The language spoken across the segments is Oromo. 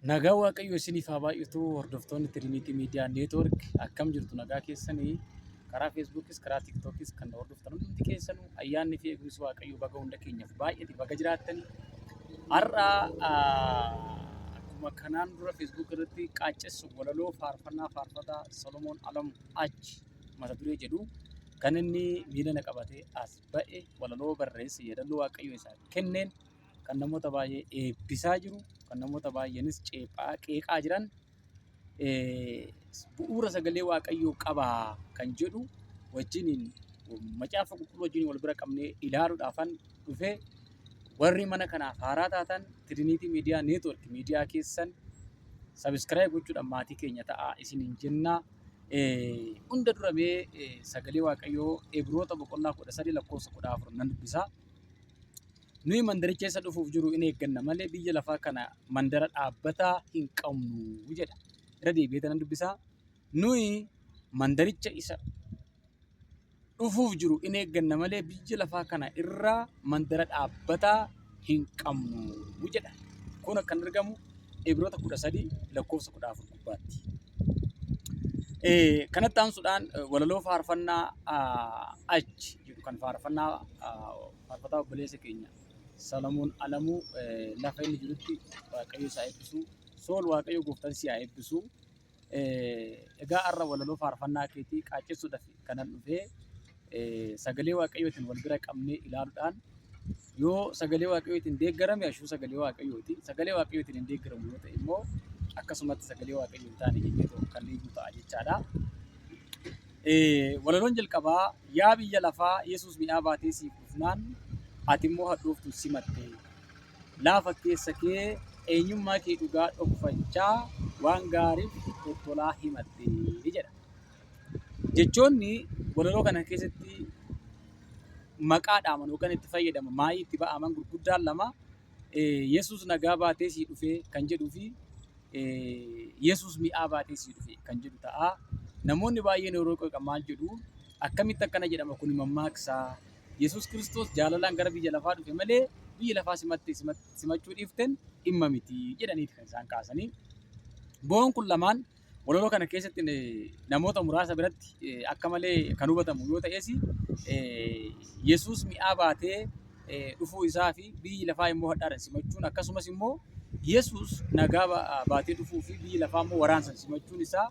Nagaa Waaqayyo isiniif haa baay'atu hordoftoonni Tiriiniitii Miidiyaa Neetwoork akkam jirtu nagaa keessanii karaa Feesbuukis karaa Tiiktookis kan hordoftan hundi keessanuu ayyaanni fi eegumsi Waaqayyo baga hunda keenyaaf baay'ate baga jiraattanii har'a akkuma kanaan dura Feesbuuk irratti qaaccessu walaloo faarfannaa faarfataa Solomoon Alamu achi mata duree jedhu kan inni miila na qabatee as ba'e walaloo barreesse yeedaloo Waaqayyo isaa kenneen kan namoota baay'ee eebbisaa jiru, kan namoota baay'eenis ceephaa qeeqaa jiran bu'uura sagalee Waaqayyoo qaba kan jedhu wajjiniin macaafa qulqulluu wajjin wal bira qabnee ilaaluudhaafan dhufe. Warri mana kanaaf haaraa taatan Tiriiniitii Miidiyaa Neetwoork miidiyaa keessan sabiskiraayib gochuudhaan maatii keenya ta'aa isiniin jenna. Hunda dura mee sagalee Waaqayyoo Ibroota boqonnaa 13 lakkoofsa 14 nan dubbisa. Nuyi mandaricha isa dhufuuf jiru in eegganna malee biyya lafaa kana mandara dhaabbataa hin qabnu jedha. Irra deebi'ee nan dubbisaa. Nuyi mandaricha isa dhufuuf jiru in eegganna malee biyya lafaa kana irraa mandara dhaabbataa hin qabnu jedha. Kun kan argamu Ibroota 13 lakkoofsa 14 gubbaatti. Kanatti aansuudhaan walaloo faarfannaa achi jedhu kan faarfannaa faarfataa obboleessa keenya Salamoon Alamuu lafa inni jirutti Waaqayyo isaa eebbisu. Sool Waaqayyo gooftaan si haa eebbisu. Egaa har'a walaloo faarfannaa keetii qaaccessuudhaaf kanan dhufee sagalee Waaqayyootiin wal bira qabnee ilaaluudhaan yoo sagalee Waaqayyootiin deeggarame ashuu sagalee Waaqayyooti. Sagalee Waaqayyootiin hin deeggaramu yoo ta'e immoo akkasumatti sagalee Waaqayyoo hin taane jennee kan dhiibnu ta'a jechaadha. Walaloon jalqabaa yaa biyya lafaa Yesuus mi'aa baatee siif dhufnaan ati immoo hadhooftuun simatte. Laafa keessa kee eenyummaa kee dhugaa dhokfachaa waan gaariif tottolaa himatte jedha. Jechoonni walaloo kana keessatti maqaa dhaaman yookaan itti fayyadaman maayii itti ba'aman gurguddaan lama Yesuus nagaa baatee sii dhufee kan jedhuu fi Yesuus mi'aa baatee sii dhufe kan jedhu ta'a. Namoonni baay'een yeroo qeeqan maal jedhu? Akkamitti akkana jedhama kun mammaaksa. Yesuus Kiristoos jaalalaan gara biyya lafaa dhufe malee biyya lafaa simatte simachuu dhiiften dhimma miti jedhaniiti kan isaan kaasanii. Bo'oon kun lamaan walaloo kana keessatti namoota muraasa biratti akka malee kan hubatamu yoo ta'es Yesuus mi'aa baatee dhufuu isaa fi biyyi lafaa immoo hadhaadhaan simachuun akkasumas immoo Yesuus nagaa baatee dhufuu fi biyyi lafaa immoo waraansan simachuun isaa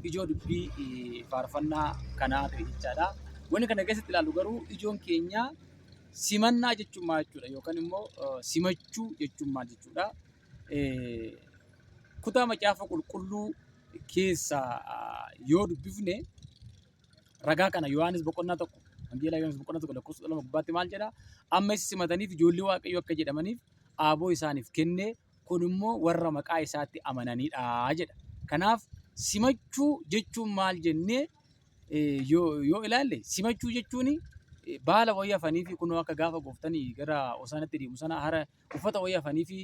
ijoo dubbii faarfannaa kanaa ta'e jechaadha. Wanni kana keessatti ilaallu garuu ijoon keenya simannaa jechuun maal jechuudha yookaan immoo simachuu jechuun maal jechuudha. Kutaa macaafa qulqulluu keessaa yoo dubbifne ragaa kana Yohaannis boqonnaa 1 Wangeelaa Yohaannis boqonnaa 1 lakkoofsa 12 gubbaatti maal jedha? Amma isa simataniif ijoollee Waaqayyoo akka jedhamaniif aaboo isaaniif kenne kun immoo warra maqaa isaatti amananidha jedha. Kanaaf simachuu jechuun maal jennee yoo ilaalle simachuu jechuun baala wayii hafanii fi kunoo akka gaafa gooftanii gara Hosaanatti deemu sana hara uffata wayii hafanii fi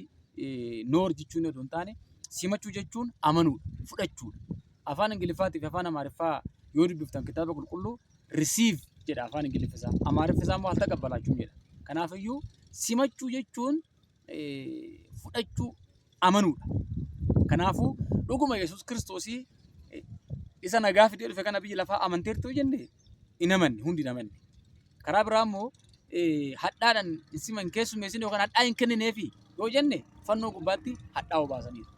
noor jechuun odoo hin taane simachuu jechuun amanuudha, fudhachuudha. Afaan Ingiliffaatii fi afaan Amaariffaa yoo dubbiftan kitaaba qulqulluu receive jedha afaan Ingiliffa isaa. Amaariffi isaa immoo altaqabbalaachuu jedha. Kanaafiyyuu simachuu jechuun fudhachuu amanuudha. Kanaafuu dhuguma Yesuus Kiristoosii isa nagaa fidee dhufe kana biyya lafaa amanteertu yoo jenne hin amanne hundi hin amanne. Karaa biraa immoo hadhaadhaan hin siman keessummeessin yookaan hadhaa hin kennineefi yoo jenne fannoo gubbaatti hadhaa obaasaniiru.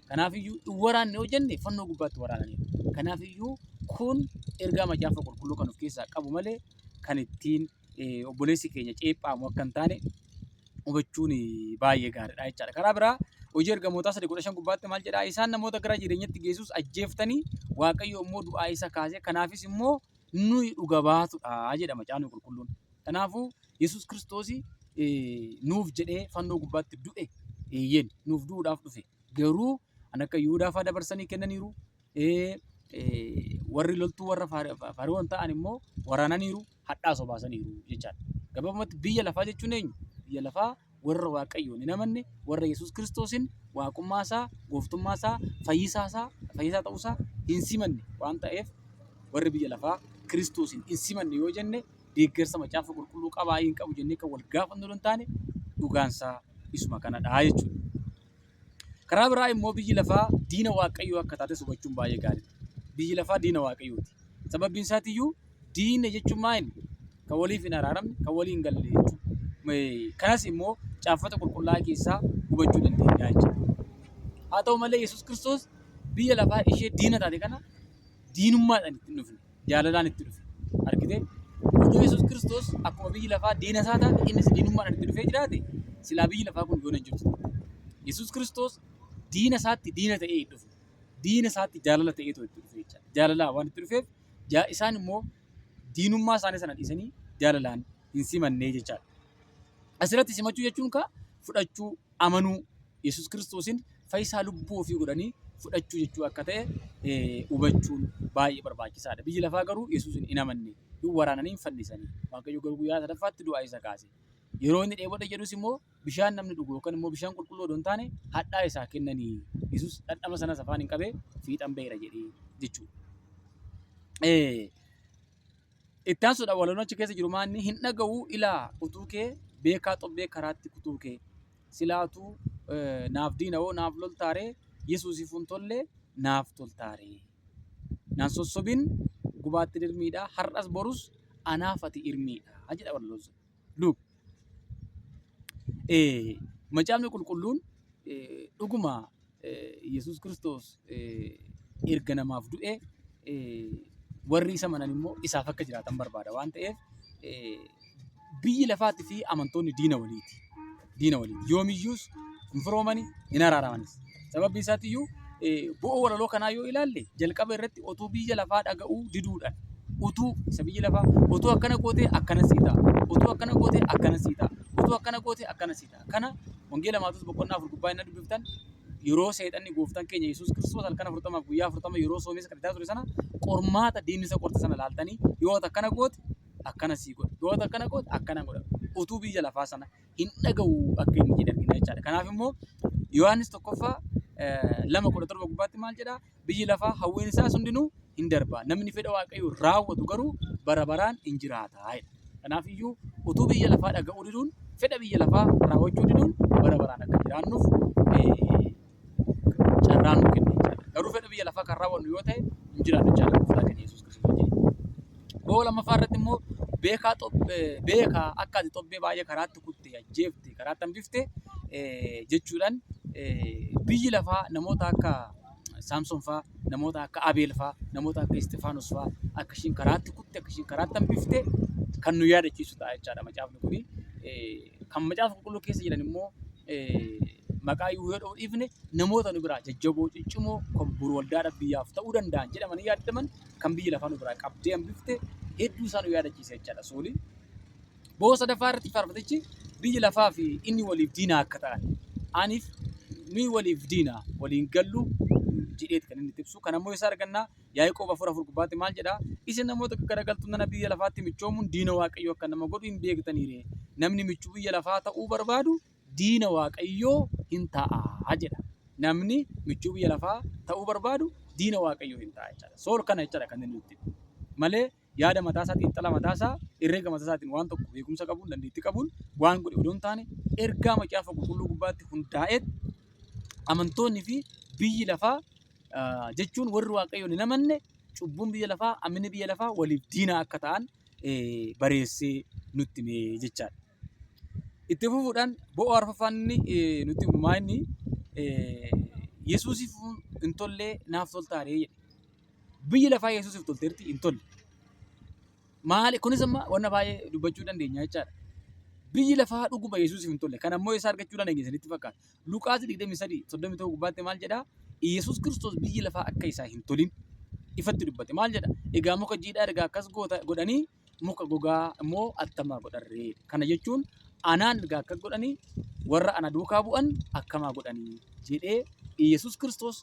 Kanaafiyyuu hin waraanne yoo jenne fannoo gubbaatti waraananiiru. Kanaafiyyuu kun ergaa macaafa qulqulluu kan of keessaa qabu malee kan ittiin obboleessi keenya ceephaamu akka hin taane hubachuun baay'ee gaariidha jechaadha. Karaa biraa hojii ergamootaa 3:15 gubbaatti maal jedhaa? Isaan namoota gara jireenyatti geessus ajjeeftanii Waaqayyo immoo du'aa isa kaase kanaafis immoo nuyi dhuga baatudha jedha macaafni qulqulluun. Kanaafuu Yesuus Kiristoos nuuf jedhee fannoo gubbaatti du'e eeyyeen nuuf du'uudhaaf dhufe. Garuu an akka Yihudaa fa'aa dabarsanii kennaniiru. Warri loltuu warra Fari'oon ta'an immoo waraananiiru hadhaa sobaasaniiru jechaadha. Gabaabumatti biyya lafaa jechuun eenyu? Biyya lafaa warra Waaqayyoon hin amanne, warra Yesuus Kiristoosin waaqummaa isaa, gooftummaa isaa, fayyisaa isaa, fayyisaa ta'uu isaa hin simanne waan ta'eef warri biyya lafaa Kiristoosin hin simanne yoo jenne deeggarsa macaafa qulqulluu qabaa hin qabu jennee kan wal gaafannu hin taane dhugaansaa isuma kanadha jechuudha. Karaa biraa immoo biyyi lafaa diina Waaqayyoo akka taates hubachuun baay'ee gaariidha. Biyyi lafaa diina Waaqayyooti. Sababbiin isaatiiyyuu diina jechuun maa inni? Kan waliif hin araaramne, kan walii hin galle jechuudha. Kanas immoo caaffata qulqullaa'aa keessaa hubachuu dandeenya jechuudha. Haa ta'u malee Yesuus Kiristoos biyya lafaa ishee diina taate kana diinummaadhaan itti hin dhufne, jaalalaan itti dhufe. Argitee? Odoo Yesuus Kiristoos akkuma biyyi lafaa diina isaa taate innis diinummaadhaan itti dhufee jiraate silaa biyyi lafaa kun yoona hin jirtu turte. Yesuus Kiristoos diina isaatti diina ta'ee hin dhufne. Diina isaatti jaalala ta'eetu itti dhufe jechaadha. Jaalalaa waan itti dhufeef isaan immoo diinummaa isaanii sana dhiisanii jaalalaan hin simannee jechaadha. Asirratti simachuu jechuun kaa fudhachuu, amanuu, Yesuus Kiristoosiin fayyisaa lubbuu ofii godhanii fudhachuu jechuu akka ta'e hubachuun baay'ee barbaachisaadha. Biyyi lafaa garuu Yesuusin hin amanne, hin waraananii, hin fannisanii. Waaqayyo garuu guyyaa sadaffaatti du'aa isa kaase. Yeroo inni dheebodhe jedhus immoo bishaan namni dhugu yookaan immoo bishaan qulqulluu odoo hin taane hadhaa isaa kennanii. Yesuus dhandhama sanas afaan hin qabee fiixan ba'eera jedhee jechuudha. Itti aansuudhaan walaloon achi keessa jiru maanni hin dhaga'u ilaa utuu kee beekaa xobbee karaatti kutuu kee silaatuu naaf diinawoo naaf loltaaree Yesuusiif hin tolle naaf toltaaree. Naan sossobin gubaatti dirmiidha har'as borus anaaf ati irmiidha jedha walaloon sun. Luuk. Macaafni qulqulluun dhuguma Yesuus Kiristoos erga namaaf du'e warri isa amanan immoo isaaf akka jiraatan barbaada waan ta'eef biyyi lafaatii fi amantoonni diina waliiti. Diina waliiti. Yoomiyyuus hin firoomani hin araaramanis. Sababni isaatiyyuu bu'oo walaloo kanaa yoo ilaalle jalqaba irratti otuu biyya lafaa dhaga'uu diduudhaan utuu isa biyyi lafaa utuu akkana gootee akkana sii ta'a utuu akkana gootee akkana sii ta'a utuu akkana gootee akkana sii ta'a kana wangeela Maatewos boqonnaa 4 gubbaa inni dubbiftan yeroo seexanni gooftaan keenya Yesuus Kiristoos halkan 40f guyyaa 40 yeroo soomee isa kadhataa ture sana qormaata diinni isa qorte sana laaltanii yoo ati akkana goote akkana sii godha yoo ati akkana goote akkana godha utuu biyya lafaa sana hin dhaga'u akka inni jedhe argina jechaadha. Kanaaf immoo Yohaannis tokkoffaa 2:17 gubbaatti maal jedhaa? Biyyi lafaa hawwiin isaas hundinuu hin darba. Namni fedha Waaqayyoo raawwatu garuu bara baraan hin jiraata jedha. Kanaaf iyyuu utuu biyya lafaa dhaga'uu diduun fedha biyya lafaa raawwachuu diduun bara baraan akka jiraannuuf carraa nuu kenna jechaadha. Garuu fedha biyya lafaa kan raawwannu yoo ta'e hin jiraannu jechaadha gooftaa keenya Yesuus Kiristoos wajjin. Bo'oo lammaffaa irratti immoo beekaa beekaa akka ati xobbee baay'ee karaatti kutte ajjeefte karaatti hambifte jechuudhaan biyyi lafaa namoota akka Saamsoon fa'aa, namoota akka Abeel fa'aa, namoota akka Isxifaanos fa'aa akka ishiin karaatti kutte, akka ishiin karaatti hambifte kan nu yaadachiisu ta'a jechaadha macaafni kuni. Kan macaafa qulqulluu keessa jiran immoo maqaa iyyuu yoo dha'uu dhiifne namoota nu biraa jajjaboo ciccimoo kan boru waldaadhaaf biyyaaf ta'uu danda'an jedhamanii yaadaman kan biyyi lafaa nu biraa qabdee hambifte hedduu isaa nu yaadachiisa jechaadha sooliin. Bo'oo sadaffaa irratti faarfatichi biyyi lafaa fi inni waliif diina akka ta'an aniif nuyi waliif diina waliin gallu jedheeti kan inni ibsu. Kan ammoo isa argannaa Yaaqoob 4:4 gubbaatti maal jedhaa? Isin namoota gaggaragaltuu nana biyya lafaatti michoomuun diina Waaqayyoo akka nama godhu hin beektaniire. Namni michuu biyya lafaa ta'uu barbaadu diina Waaqayyoo hin ta'a jedha. Namni michuu biyya lafaa ta'uu barbaadu diina Waaqayyoo hin ta'a jechaadha. Sool kana jechaadha kan inni nutti himu. Malee yaada mataa isaa, xiinxala mataa isaa, herreega mataa isaatiin waan tokko beekumsa qabuun, dandeettii qabuun waan godhe odoo hin taane ergaa macaafa qulqulluu gubbaatti hundaa'eet amantoonni fi biyyi lafaa jechuun warri Waaqayyoon hin amanne cubbuun biyya lafaa, amminni biyya lafaa waliif diina akka ta'an bareessee nutti hime jechaadha. Itti fufuudhaan bo'oo arfaffaan inni nutti himu maa inni Yesuusiif hin tollee naaf toltaaree jedhe. Biyyi lafaa Yesuusiif tolteerti hin tolle. Maali kunis amma wanna baay'ee dubbachuu dandeenya jechaadha. Biyyi lafaa dhuguma Yesuusiif hin tolle. Kan ammoo isaa argachuu dandeenya isinitti fakkaata. Luqaas 23 31 gubbaatti maal jedhaa? Yesuus Kiristoos biyyi lafaa akka isaa hin tolin ifatti dubbate. Maal jedha? Egaa muka jiidhaa erga akkas goota godhanii muka gogaa immoo attamaa godharree. Kana jechuun anaan erga akkas godhanii warra ana duukaa bu'an akkamaa godhanii jedhee Yesuus Kiristoos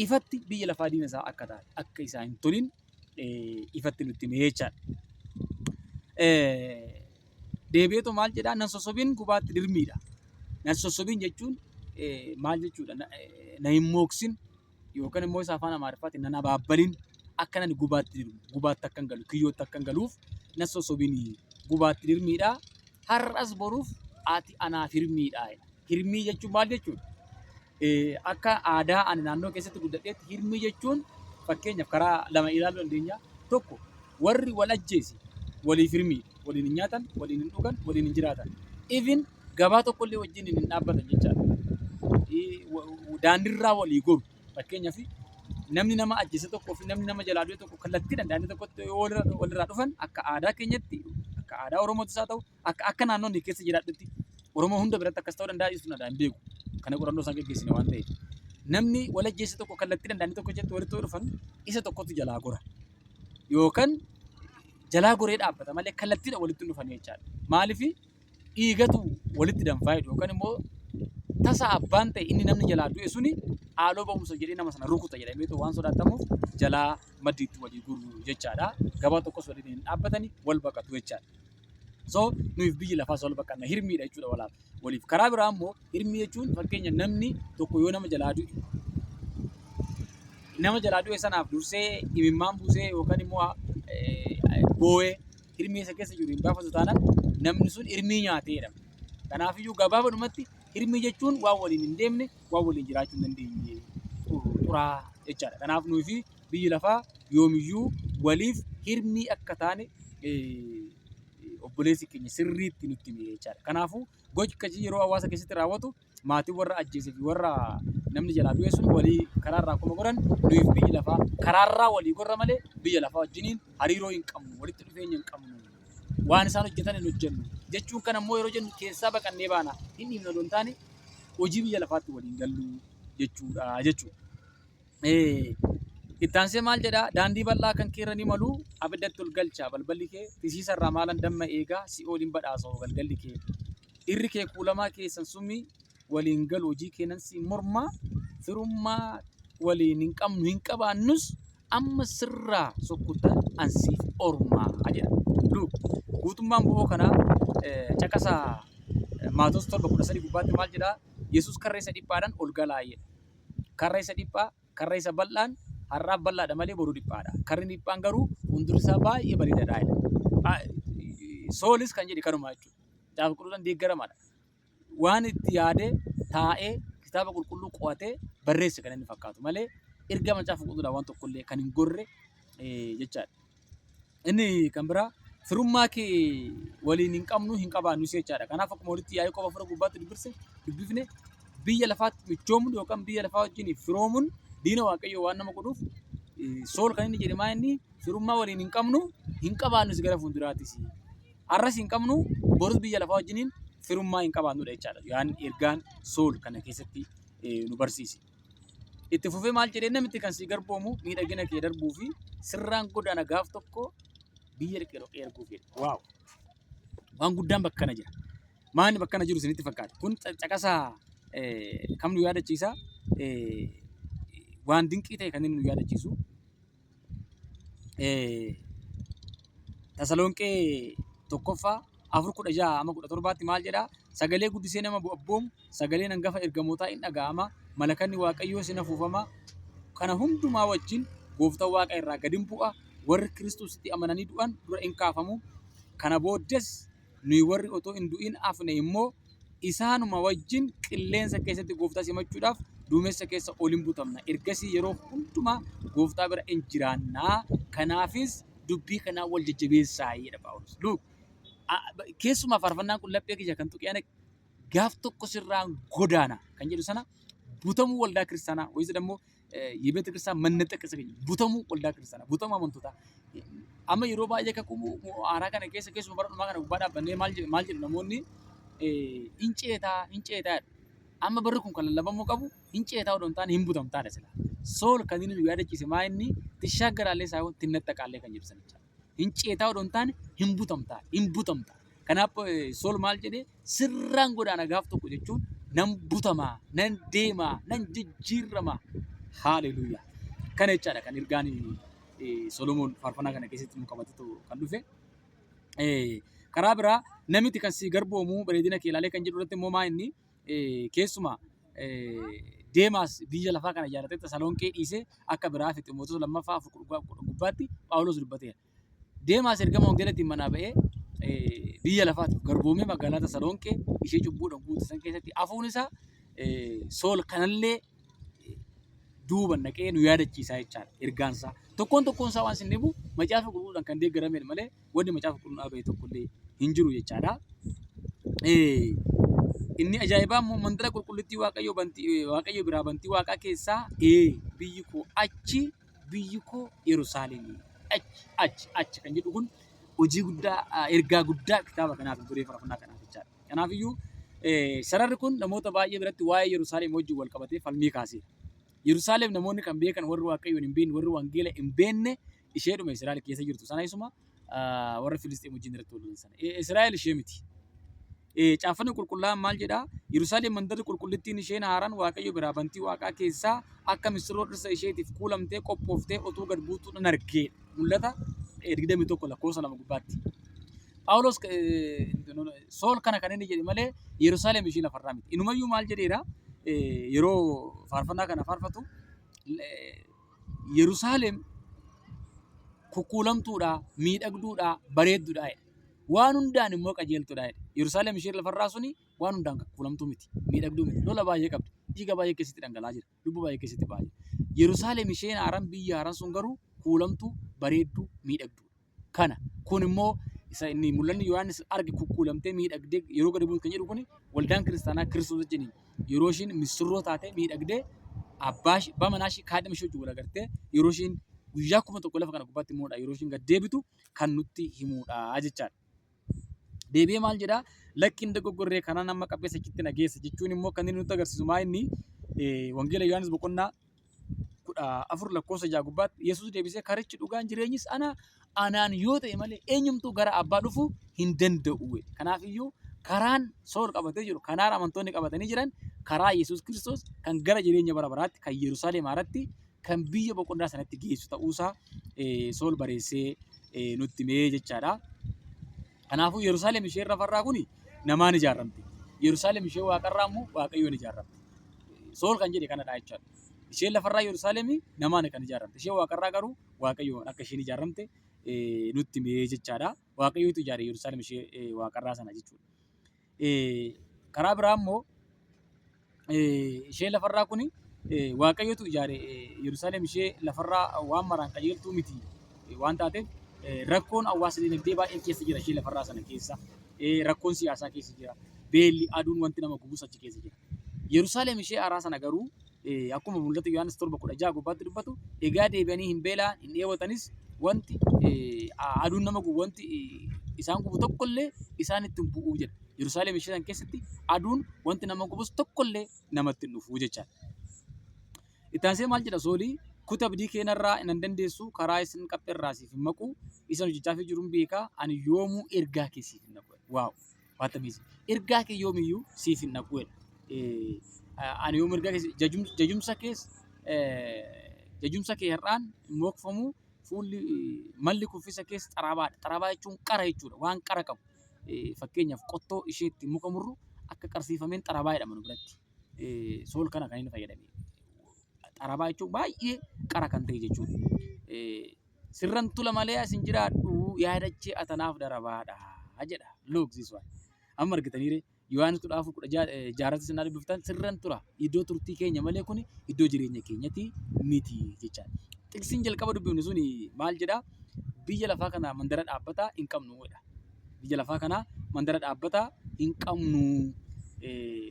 ifatti biyya lafaa diina isaa akka taate akka isaa hin tolin ifatti nutti hime jechaadha. Deebi'eetoo maal jedhaa nan sossobin gubaatti dirmiidha. Nan sossobin jechuun maal jechuudha? Na hin mooksin yookaan immoo isa afaan Amaariffaatiin nan abaabbalin akka nani gubaatti dirmu gubaatti akka hin galu kiyyootti akka hin galuuf nan sossobin gubaatti dirmiidha. Har'as boruuf ati anaaf hirmiidha. Hirmii jechuun maal jechuudha? Akka aadaa ani naannoo keessatti guddadheetti hirmii jechuun fakkeenyaaf karaa lama ilaaluu dandeenya. Tokko warri wal ajjeese waliif hirmiidha. Waliin hin nyaatan, waliin hin dhugan, waliin hin jiraatan. Even gabaa tokkollee wajjin hin dhaabbatan jechaadha. Daandiirraa walii goru. Fakkeenyaaf namni nama ajjeese tokkoo fi namni nama jalaa du'e tokko kallattiidhaan daandii tokkotti yoo walirraa dhufan akka aadaa keenyatti, akka aadaa Oromootis haa ta'u, akka naannoo inni keessa jiraadhutti Oromoo hunda biratti akkas ta'uu danda'a jechuun hin beeku. Kana qorannoo isaan geggeessine waan ta'eef. Namni wal ajjeese tokko kallattiidhaan daandii tokko jetti walitti yoo dhufan isa tokkotu jalaa gora. Yookaan jalaa goree dhaabbata malee kallattiidhaan walitti hin dhufan jechaadha. Maaliif dhiigatu walitti danfaa jedhu yookaan immoo tasa abbaan ta'e inni namni jalaa du'e suni haaloo ba'umsa jedhee nama sana rukuta jedhameetu waan sodaatamuuf jalaa maddiitti walii gurru jechaadha. Gabaa tokkos waliin hin dhaabbatani wal baqatu jechaadha. So nuyiif biyyi lafaas wal baqanna hirmiidha jechuudha walaaf waliif. Karaa biraa immoo hirmii jechuun fakkeenya namni tokko yoo nama jalaa du'e nama jalaa du'e sanaaf dursee imimmaan buusee yookaan immoo boo'ee hirmii isa keessa jiru hin baafatu taanaan namni sun hirmii nyaatee jedhama. Kanaafiyyuu gabaabadhumatti hirmii jechuun waan waliin hin deemne, waan waliin jiraachuu hin dandeenye xuraa jechaadha. Kanaaf nuyi fi biyyi lafaa yoomiyyuu waliif hirmii akka taane obboleessi keenya sirriitti nutti hime jechaadha. Kanaafuu gochi akkasii yeroo hawaasa keessatti raawwatu maatiin warra ajjeesee fi warra namni jalaa du'e sun walii karaarraa akkuma goran nuyiif biyyi lafaa karaarraa walii gorra malee biyya lafaa wajjiniin hariiroo hin qabnu, walitti dhufeenya hin qabnu, waan isaan hojjetan hin hojjennu jechuun kan ammoo yeroo jennu keessaa baqannee baana hin dhiifna odoo hin taane hojii biyya lafaatti waliin gallu jechuudha jechuudha. Itti aansee maal jedha? Daandii bal'aa kan keerra ni malu, abiddatti ol galcha balballi kee, tisiisa irraa maalan damma eegaa, si'ool hin badhaasa hoo galgalli kee. Dhirri kee kuulamaa keessan summii waliin galu hojii kee nan siin mormaa, firummaa waliin hin qabnu hin qabaannus amma sirraa sokkutan an siif ormaa jedha. Luuk guutummaan bo'oo kanaa caqasa Maatos 7:13 gubbaatti maal jedha? Yesuus karra isa dhiphaadhaan ol galaa jedha. Karra isa dhiphaa, karra isa bal'aan har'aaf bal'aadha malee boru dhiphaadha. Karri dhiphaan garuu fuuldurri isaa baay'ee bareedaadha jedha. Soolis kan jedhe kanuma jechuudha. Kitaaba qulqulluudhaan deeggaramaadha. Waan itti yaadee taa'ee kitaaba qulqulluu qo'atee barreesse kan inni fakkaatu malee erga macaafa qulqulluudhaan waan tokkollee kan hin gorre jechaadha. Inni kan biraa firummaa kee waliin hin qabnu hin qabaannu jechaadha. Kanaaf akkuma walitti yaa'ii qofa fura gubbaatti dubbise dubbifne biyya lafaatti michoomuun yookaan biyya lafaa wajjin firoomuun diina Waaqayyoo waan nama godhuuf Sool kan inni jedhe maa inni firummaa waliin hin qabnu hin qabaannus gara fuulduraattis. Har'as hin qabnu borus biyya lafaa wajjiniin firummaa hin qabaannudha jechaadha. Yaanni ergaan Sool kana keessatti nu barsiise. Itti fufee maal jedhee namitti kan sii garboomu miidhagina kee darbuu fi sirraan godaana gaaf tokko biyya dhiqee dhoqee erguuf jedhe. Waaw! Waan guddaan bakka kana jira. Maanni bakka kana jiru isinitti fakkaata? Kun caqasa kam nu yaadachiisa? Waan dinqii ta'e kan inni nu yaadachiisu. Tasalonqee tokkoffaa 4:16 amma 17tti maal jedhaa? Sagalee guddisee nama abboomu, sagaleen hangafa ergamootaa in dhaga'ama, malakanni Waaqayyoos in afuufama. Kana hundumaa wajjin gooftaan waaqa irraa gad in bu'a, warri Kiristoositti amananii du'an dura in kaafamu. Kana booddees nuyi warri otoo hin du'in hafne immoo isaanuma wajjin qilleensa keessatti gooftaa simachuudhaaf duumessa keessa ol in butamna. Ergasii yeroo hundumaa gooftaa bira in jiraanna. Kanaafis dubbii kanaan wal jajjabeessaa jedha Phaawulos. Look, keessumaa faarfannaan kun laphee kiyya kan tuqe ana gaaf tokko sirraan godaana kan jedhu sana butamuu waldaa kiristaanaa wayis ደግሞ የቤተ ክርስቲያን መነጠቅ isa keenya butamuu waldaa kiristaanaa butamuu amantootaa amma yeroo baay'ee kakuu haaraa kana keessa keessuma bara dhumaa kana gubbaa dhaabbannee maal jedhu namoonni hin ceetaa hin ceetaa jedhu. Amma barri kun kan lallabamuu qabu hin ceetaa odoo hin taane hin butamtaadha sila. Sool kan inni nu yaadachiise maa inni tishaaggaraallee saayihon tinnaxxaqaallee kan jedhu sanicha. Hin ceetaa odoo hin taane hin butamtaa hin butamta. Kanaaf Sool maal jedhee sirraan godaana gaaf tokko jechuun nan butamaa nan deemaa nan jijjiirrama. Haaleluuyaa. Kana jechaadha kan ergaan Solomoon faarfannaa kana keessatti nu qabatetu kan dhufe. Karaa biraa namitti kan si garboomu bareedina kee ilaalee kan jedhu irratti immoo maa inni keessumaa Deemaas biyya lafaa kana jaalatee Tasalonqee dhiisee akka biraa fi Ximootoos lammaffaa 4:10 gubbaatti Phaawulos dubbateera. Deemaas ergama wangeelatiin manaa ba'ee biyya lafaatiif garboomee magaalaa Tasalonqee ishee cubbuudhaan guute san keessatti hafuun isaa Sool kanallee duuba naqee nu yaadachiisaa jechaadha ergaan isaa. Tokkoon tokkoon isaa waan isin dhibu macaafa qulqulluudhaan kan deeggaramedha malee wanni macaafa qulqulluudhaan bahe tokkollee hin jiru jechaadha. Inni ajaa'ibaa immoo mandara qulqullittii Waaqayyoo bantii Waaqayyo biraa bantii Waaqaa keessaa biyyi koo achi, biyyi koo Yerusaalemii achi, achi, achi kan jedhu kun hojii guddaa, ergaa guddaa kitaaba kanaaf turee faarfannaa kanaaf jechaadha. Kanaafiyyuu sararri kun namoota baay'ee biratti waa'ee Yerusaalem wajjin wal qabatee falmii kaaseera. Yerusaalem namoonni kan beekan, warri Waaqayyoon hin beekne, warri wangeela hin beekne, isheedhuma Israa'el keessa jirtu sana, isuma warra Filisxeem wajjin irratti wal lolan sana. Israa'el ishee miti. Caaffanni qulqullaa'aan maal jedhaa? Yerusaalem mandarri qulqullittiin isheen haaraan Waaqayyo biraa bantii Waaqaa keessaa akka misirroo dhirsa isheetiif kuulamtee qophooftee utuu gad buutuu nan argee. Mul'ata 21 lakkoofsa 2 gubbaatti. Phaawulos Sool kana kan inni jedhe malee Yerusaalem ishee lafarraa miti. Inumayyuu maal jedheera yeroo faarfannaa kana faarfatu? Yerusaalem kukkuulamtuudha, miidhagduudha, bareedduudha jedhe. Waan hundaan immoo qajeeltuudha jedhe. Yerusaalem ishee lafarraa suni waan hundaan kukkuulamtuu miti, miidhagduu miti. Lola baay'ee qabdi, dhiiga baay'ee keessatti dhangala'aa jira, lubbuu baay'ee keessatti ba'aa jira. Yerusaalem isheen haaraan, biyya haaraan sun garuu kuulamtuu, bareedduu, miidhagduudha. Kana kun immoo isa inni mul'anni Yohaannis arge, kukkuulamtee miidhagdee yeroo gadi buutu kan jedhu kun, waldaan kiristaanaa Kiristoos wajjiniin yeroo isheen misirroo taatee miidhagdee abbaa ishee, abbaa manaa ishee, kaadhima ishee wajjin wal agartee, yeroo isheen guyyaa 1000 lafa kana gubbaatti immoodha yeroo isheen gad deebitu kan nutti himuudha jechaadha. Deebi'ee maal jedhaa? Lakki, hin dogoggorree, kanaan amma qabbeessa achitti na geessa jechuun immoo kan inni nutti agarsiisu maa inni? Wangeela Yohaannis boqonnaa 14 lakkoofsa 6 gubbaatti Yesuus deebisee, "Karichi, dhugaan, jireenyis ana, anaan yoo ta'e malee eenyumtuu gara abbaa dhufuu hin danda'u." Kanaaf iyyuu karaan Sool qabatee jiru, karaan amantoonni qabatanii jiran, karaa Yesuus Kiristoos kan gara jireenya bara baraatti, kan Yerusaalem haaratti, kan biyya boqonnaa sanatti geessu ta'uusaa Sool bareessee nutti himee jechaadha. Kanaafuu Yerusaalem ishee lafarraa kun namaan ijaaramte. Yerusaalem ishee waaqarraa immoo Waaqayyoon ijaaramte. Sool kan jedhe kanadha jechaadha. Isheen lafarraa Yerusaalem namaan kan ijaaramte. Isheen waaqarraa garuu Waaqayyoon akka isheen ijaaramte nutti himee jechaadha. Waaqayyootu ijaare Yerusaalem ishee waaqarraa sana jechuudha. Karaa biraa immoo isheen lafarraa kun Waaqayyotu ijaare. Yerusaalem ishee lafarraa waan maraan qajeeltuu miti waan taateef, rakkoon hawaasa dinagdee baay'een keessa jira ishee lafarraa sana keessa. Rakkoon siyaasaa keessa jira. Beelli, aduun, wanti nama gubus achi keessa jira. Yerusaalem ishee haaraa sana garuu akkuma mul'ata Yohaannis 7:16 gubbaatti dubbatu, egaa deebi'anii hin beela'an, hin dheebotanis, wanti aduun nama gubu, wanti isaan gubu tokkollee isaan itti hin bu'uu jedha. Yerusaalem ishee san keessatti aduun, wanti nama gubus tokkollee namatti hin dhufu jechaadha. Itti aansee maal jedha Soolii? Kuta abdii keenarraa hin dandeessu, karaa isin qabxerraa siif hin maqu, isan hojjechaafii jiruun beekaa, ani yoomuu ergaa kee siif hin naqu. Wow! What amazing! Ergaa kee yoomiyyuu siif hin naqu jedha. Ani yoom ergaa kee jajumsa kees, jajumsa kee har'aan hin mookfamu, fuulli malli kuffisa kees xarabaadha. Xarabaa jechuun qara jechuudha. Waan qara qabu. Fakkeenyaaf qottoo isheetti muka murru akka qarsiifameen xarabaa jedhama nu biratti. Sool kana kan inni fayyadame. Xarabaa jechuun baay'ee qara kan ta'e jechuudha. Sirran tula malee as hin jiraadhu, yaadachee atanaaf darabaadha jedha. Look this one. Amma argitaniire, Yohaannis 14 16 jaarratti sinaa dubbiftan, sirran tura, iddoo turtii keenya malee kun iddoo jireenya keenyati miti jechaadha. Xiqsiin jalqaba dubbifne suni maal jedhaa? Biyya lafaa kana mandara dhaabbataa hin qabnu jedha. Biyya lafaa kana mandara dhaabbataa hin qabnu.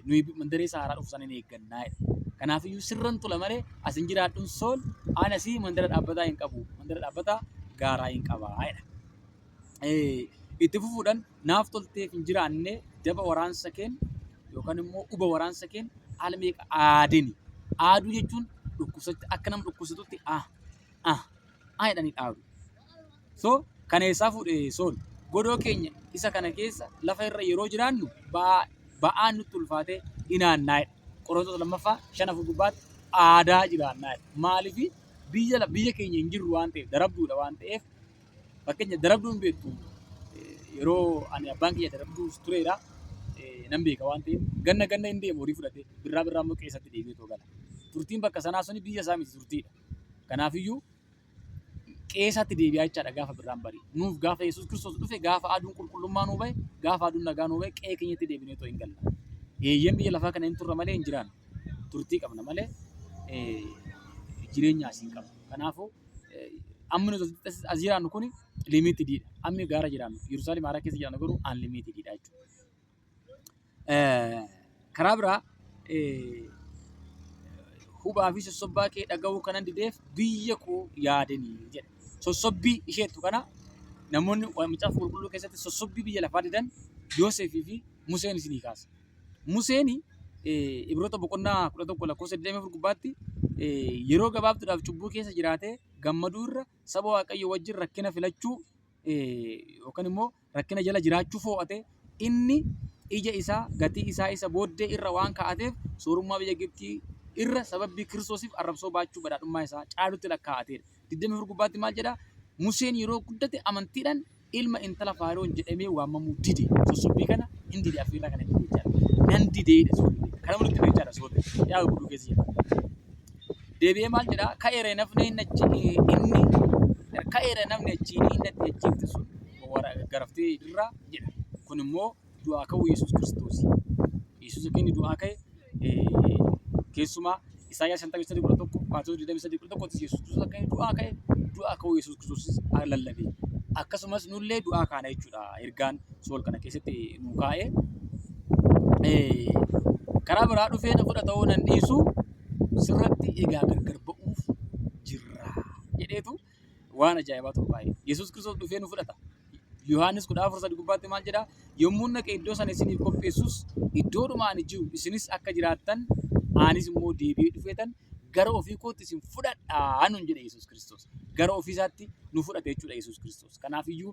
Nuyi mandaree isa haaraa dhufu sana hin eeggannaa jedha. Kanaafiyyuu sirran tula malee as hin jiraadhuun Sool ani asii mandara dhaabbataa hin qabu. Mandara dhaabbataa gaaraa hin qabaa jedha. Itti fufuudhaan, naaf tolteef hin jiraanne, daba waraansa keen yookaan immoo uba waraansa keen al meeqa aadeni. Aaduu jechuun dhukkubsatti, akka nama dhukkubsatutti ah ah ah jedhanii dhaadu. So kana eessaa fuudhe Sool? Godoo keenya isa kana keessa lafa irra yeroo jiraannu ba'aan nutti ulfaatee inaannaa jedha. Qorontoos lammaffaa 5:4 gubbaatti aadaa jiraannaa jedha. Maaliif? Biyya keenya hin jirru waan ta'eef, darabduudha waan ta'eef. Fakkeenya darabduu hin beektu, yeroo ani abbaan kiyya darabduu tureera nan beeka waan ta'eef, ganna ganna hin deemu horii fudhatee, birraa birraa immoo qeessatti deebi'ee too gala. Turtiin bakka sanaa suni biyya isaa miti, turtiidha. Kanaafiyyuu qeessatti deebi'aa jechaadha gaafa birraan barii. Nuuf gaafa Yesuus Kiristoos dhufe, gaafa aduun qulqullummaa nuu bahe, gaafa aduun nagaa nuu bahe, qe'ee keenyatti deebinee too hin galla. Eeyyeen biyya lafaa kana hin turra malee hin jiraannu. Turtii qabna malee jireenya asii hin qabnu. Kanaafuu amma nuti as jiraannu kun limitedidha. Ammi gaara jiraannu Yerusaalem haaraa keessa jiraannu garuu unlimitedidha jechuudha. Karaa biraa hubaa fi sossobbaa kee dhaga'uu kanan dideef biyya koo yaadanii jedha. Sossobbii isheettu kana namoonni macaafa qulqulluu keessatti sossobbii biyya lafaa didan Yoosefii fi Museen isinii kaasa. Museen Ibroota boqonnaa 11 lakkoofsa 24 gubbaatti yeroo gabaabduudhaaf cubbuu keessa jiraatee gammaduu irra saba Waaqayyo wajjin rakkina filachuu yookaan immoo rakkina jala jiraachuu foo'ate inni ija isaa gatii isaa isa booddee irra waan kaa'ateef soorummaa biyya Gibxii irra sababii Kiristoosiif arrabsoo baachuu badhaadhummaa isaa caalutti lakkaa'ateedha. 24 gubbaatti maal jedha? Museen yeroo guddate amantiidhaan ilma intala Faaroon jedhamee waamamuu dide. Sossobbii kana hin dide afeerraa kana dide jechaadha. Nan dideedha soorri. Kana walitti jechaadha soorri. Yaa guduu keessa jira. Deebi'ee maal jedha? Ka'eera hin hafne inni achi inni ka'eera namni achiin inni ati ajjeefte sun garaftee irraa jedha. Kun immoo du'aa ka'uu Yesuus Kiristoosi. Yesuus akka inni du'aa ka'e keessumaa Isaayyaas 53 11 Maatewos 23 11 Yesuus Kiristoos akka inni du'aa ka'e du'aa ka'uu Yesuus Kiristoosis lallabe. Akkasumas nullee du'aa kaana jechuudha ergaan sool kana keessatti nu kaa'e. Karaa biraa dhufee na fudhata hoo nan dhiisu sirratti egaa gargar ba'uuf jirra jedheetu waan ajaa'ibaa tokko kaa'e. Yesuus Kiristoos dhufee nu fudhata. Yohaannis 14:3 gubbaatti maal jedha? Yommuu dhaqee iddoo sana isiniif qopheessus iddoodhuma ani jiru isinis akka jiraattan anis immoo deebi'ee dhufeetan gara ofii kootti isin fudhadhaa nuun jedhe Yesuus Kiristoos. Gara ofii isaatti nu fudhate jechuudha Yesuus Kiristoos. Kanaafiyyuu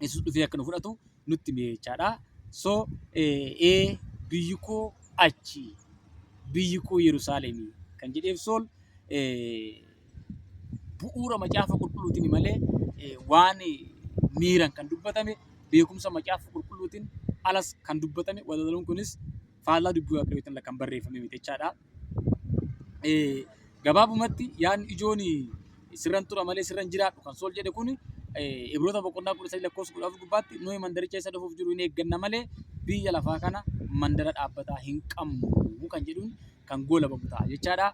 Yesuus dhufee akka nu fudhatu nutti hime jechaadha. So ee biyyi koo achi biyyi koo Yerusaalemii kan jedheef sool bu'uura macaafa qulqulluutiin malee waan miiran kan dubbatame beekumsa macaafa qulqulluutiin alas kan dubbatame walaloon kunis faallaa dubbii waaqayyootiin kan barreeffame miti jechaadha. Gabaabumatti yaadni ijoon sirran tura malee sirran jiraadhu kan sool jedhe kun Ibroota boqonnaa 13 lakkoofsa 14 gubbaatti nuyi mandaricha isa dhufuuf jiru hin eegganna malee biyya lafaa kana mandara dhaabbataa hin qabnu kan jedhuun kan goolabamu ta'a jechaadha.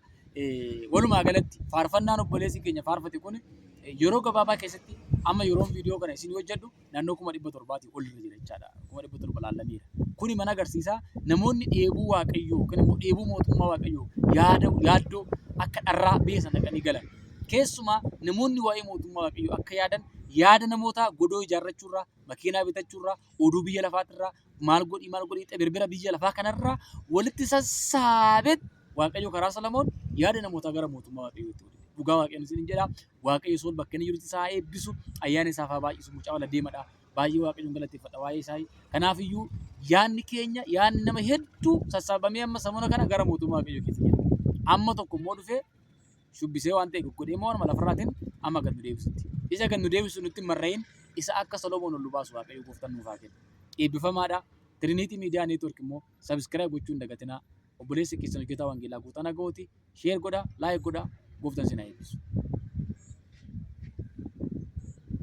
Walumaa galatti faarfannaan obboleessi keenya faarfate kun yeroo gabaabaa keessatti amma yeroon viidiyoo kana isin hojjedhu naannoo 700,000 ol irra jira jechaadha. 700,000 laallameera. Kuni mana agarsiisa namoonni dheebuu Waaqayyoo yookiin immoo dheebuu mootummaa Waaqayyoo yaada yaaddoo akka dharraa biyya sana dhaqanii galan. Keessumaa namoonni waa'ee mootummaa Waaqayyoo akka yaadan yaada namootaa godoo ijaarrachuurraa, makiinaa bitachuurraa, oduu biyya lafaatirraa, maal godhii maal godhii birbira biyya lafaa kanarraa walitti sassaabeet Waaqayyo karaa Salamoon yaada namootaa gara mootummaa Waaqayyootti godhe. Dhugaa Waaqayyoon isin jedha. Waaqayyo sool bakka inni jirutti isaa haa eebbisu. Ayyaana isaaf haa baay'isu. Mucaa wal adeemadha. Baay'ee Waaqayyoon galateeffadha waa'ee isaa. Kanaaf iyyuu yaadni keenya yaadni nama hedduu sassaabamee amma samuna kana gara mootummaa Waaqayyoo keessa jira. Amma tokko immoo dhufee shubbisee waan ta'e goggodhee immoo waanuma lafarraatiin amma gad nu deebisutti. Isa gad nu deebisu nutti hin marra'iin isa akka Solomoon ol nu baasu Waaqayyo gooftaan nuuf haa kennu. Eebbifamaadha. Trinity Media Network immoo subscribe gochuu hin dagatinaa. Obboleessa keessan hojjetaa wangeelaa Guutaa Naga'ooti. Share godhaa, like godhaa. Gooftaan isin haa eebbisu.